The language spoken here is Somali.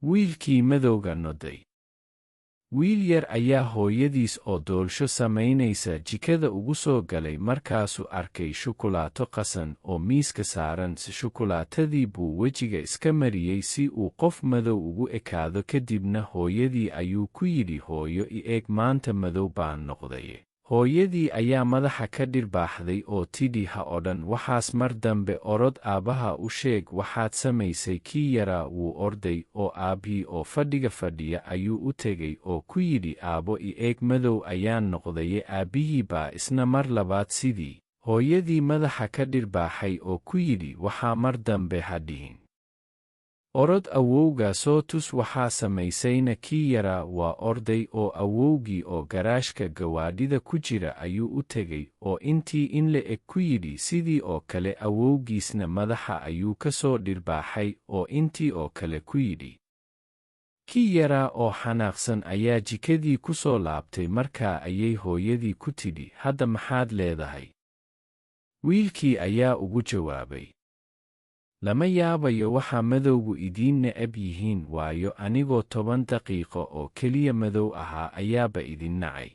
Wiilkii madowga noday. Wiil yar ayaa hooyadiis oo doolsho samaynaysa jikada ugu soo galay. Markaasu arkay shukulaato qasan oo miiska saaran. Shukulaatadii buu wejiga iska mariyey si uu qof madow ugu ekaado. Kadibna hooyadii ayuu ku yidhi, "Hooyo, i eeg, maanta madow baan noqdaye." Hooyadii ayaa madaxa ka dhirbaaxday oo tidhi, "Ha odhan waxaas mar dambe, orod aabahaa u sheeg waxaad samaysay." Kii yaraa wuu orday oo aabbhii oo fadhiga fadhiya ayuu u tegay oo ku yidhi, "Aabo, i eeg, madow ayaan noqdaye." Aabbihii baa isna mar labaad sidii hooyadii madaxa ka dhirbaaxay oo ku yidhi, "Waxaa mar dambe ha dhihin. Orod awowgaa soo tus waxaa samaysayna." Kii yaraa waa orday oo awowgii oo garaashka gawaadhida ku jira ayuu u tegay oo intii in le'eg ku yidhi. Sidii oo kale awowgiisna madaxa ayuu ka soo dhirbaaxay oo intii oo kale ku yidhi. Kii yaraa oo xanaaqsan ayaa jikadii ku soo laabtay. Markaa ayay hooyadii ku tidhi, "Hadda maxaad leedahay?" Wiilkii ayaa ugu jawaabay, "Lama yaabayo waxa madowgu idiin neceb yihiin, waayo anigoo 10 daqiiqo oo keliya madow ahaa ayaaba idin nacay."